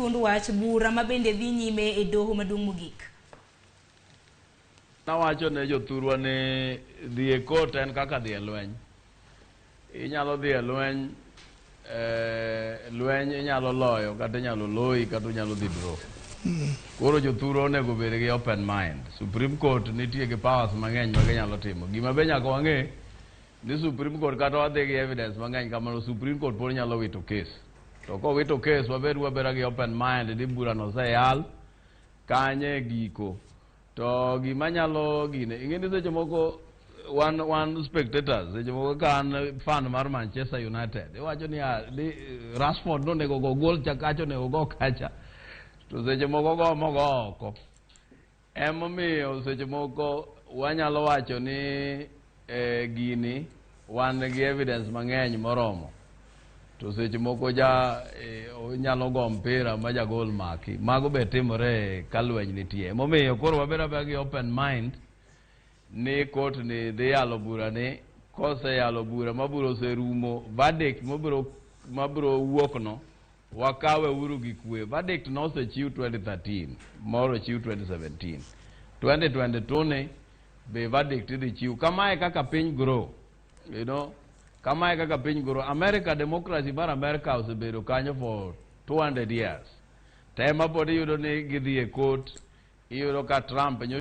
thuond wach bura ma bende dhi nyime e doho maduong' mogik. Nawacho ne jothurwa ni dhi e court en kaka dhi e lweny. Inyalo dhi e lweny, lweny inyalo loyo kata inyalo loyi kata onyalo dhi draw. Koro jothurwa onego obed gi open mind. Supreme Court nitie gi powers mang'eny ma ginyalo timo. Gima be nyaka wang'e ni Supreme Court kata wadhi gi evidence mang'eny kamano, Supreme Court pod nyalo wito case. To kowito case, wabed wabeda gi open mind ni burano oseyal kanye giko. To gima nyalo gine, ing'e ni seche moko wan spectators, seche moko ka an fan mar Manchester United, iwacho ni, ni Rashford nonego go gol cha kacha, onego go kacha, to seche moko go mogo oko. Emomiyo seche moko wanyalo wacho ni gini wan gi evidence mang'eny moromo, to seche moko ja onyalo go mpira ma jagol maki. Mago be timore ka lweny nitie. Emomiyo koro wabed abeda gi open mind ni court ni dhi yalo bura ni koseyalo bura ma bura oserumo, verdict mabiro wuok no wakawe uru gi kwe. Verdict nosechiw 2013, moro chiw 2017, 2022 ni be verdict idhi chiw. Kamae kaka piny grow, kamae kaka piny grow. America, democracy mar America osebedo kanyo for 200 years, tema pod iyudo ni gidhi e court. Iyudo ka Trump nyo